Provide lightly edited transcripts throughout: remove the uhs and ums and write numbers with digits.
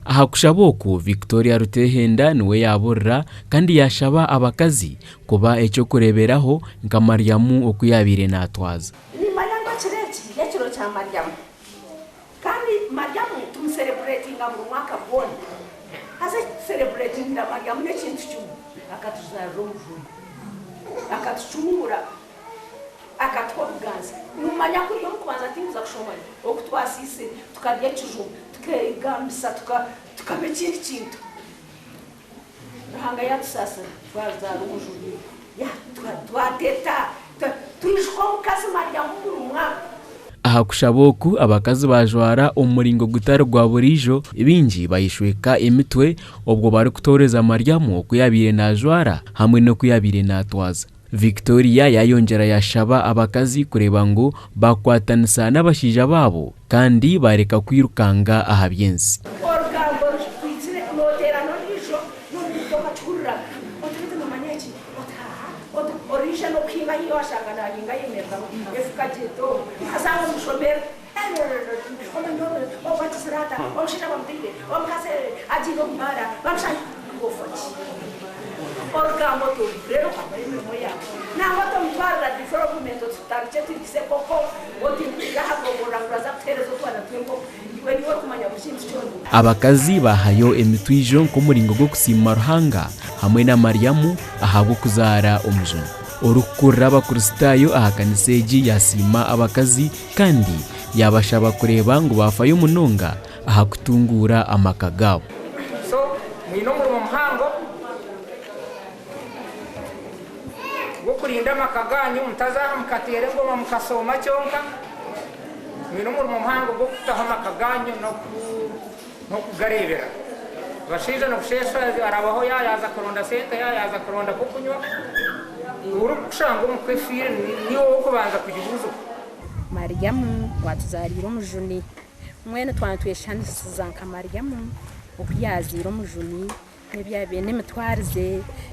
Aha kushaba oku, Victoria Rutehenda niwe yaaburira kandi yaashaba abakazi kuba eky'okureeberaho nka Mariamu oku yaabaire naatwaza. Nimanya ngu ekiro eki n'ekiro kya Mariamu. Kandi Mariamu tumusereburetinga buri mwaka gwona. Haza eki tusereburetingira Mariamu n'ekintu kimwe, akatuzaarira Omujuni. Akatucungura. Akatuha obuganzi. Nimumanya kuri omu kubanza tinkuza kushomanya oku twasiisire, tukarya ekijuma, tukegambisa, tukaba ekindi kintu. Ruhanga yatusaasira twazaara Omujuni. Twateta, twijuka omukazi Mariamu buri mwaka. Aha kushaba oku, abakazi baajwara omu muringo gutari gwa buriijo, baingi bayeshweka emitwe obwo barikutooreza Mariamu oku yaabaire naajwara hamwe n'oku yaabaire naatwaza. Victoria yaayongyera yaashaba abakazi kureeba ngu baakwatanisa n'abashaija baabo kandi baareka kwirukanga aha by'ensi. Orugambo rukwitsire nooteerana ondiijo n'omuntu okakihurira oti beitu noomanya eki oti haaha oti oriija n'okuhinga haihi waashanga naahinga ayemereraho efuka agyeta omu haza aho omushomere omanya ogu agizire ata omushaija bamuteire omukazi agiire omu baara bamushanga iwe ofa ki? Orugambo torugurera okakora emirimo yaawe. Nangwa tomutwarira development oti tutandikye tuhikise enkoko, oti mpurire aha gomborora ngu turaza kutuheereza otwana tw'enkoko. Iwe niiwe orikumanya buri kintu kyona. Abakazi baahayo emitwijo nk'omuringo gw'okusiima Ruhanga hamwe na Mariamu ahabw'okuzaara Omujuni. Orikukurira Abakristaayo aha kanisa egi yaasiima abakazi kandi yaabashaba kureeba ngu baafayo munonga aha kutunguura amaka gaabo. So mwine omurimo muhango gw'okurinda amaka gaanyu, mutaza aha mukateera engoma mukasooma kyonka. Mwine omurimo muhango gw'okutaho amaka gaanyu n'okugareeberera. Abashaija nibusheesha arabaho yaaza kuronda sente, yaaza kuronda ak'okunywa, orikukushanga omu ka efiire niiwe ow'okubanza kugibuuzibwa. Mariamu owatuzaariire Omujuni. Mbwenu twaba nitweshushanisiza nka Mariamu oku yaazaire Omujuni, n'ebi yaabaire n'emitwarize,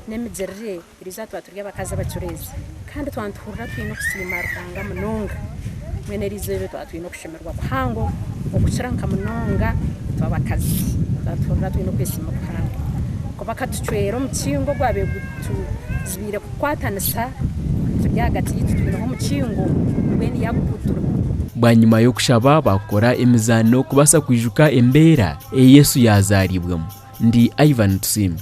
n'emigirire, eriizooba twaba turi abakazi abacureezi. Kandi twaba nituhurira twine okusiima Ruhanga munonga. Mbwenu eriizooba twaba twine okushemererwa kuhango okukira nka munonga itwe abakazi. Twaba nituhurira twine okwesiima kuhango. Ahakuba akatucwera omukingo ogwabaire gutuzibiire kukwatanisa turi ahagati yaitu twineho omukingo mbwenu yaagukutura. Bwanyima y'okushaba, baakora emizaano kubaasa kwijuka embeera ei Yesu yaazaariibwemu. Ndi Ivan Tusiime.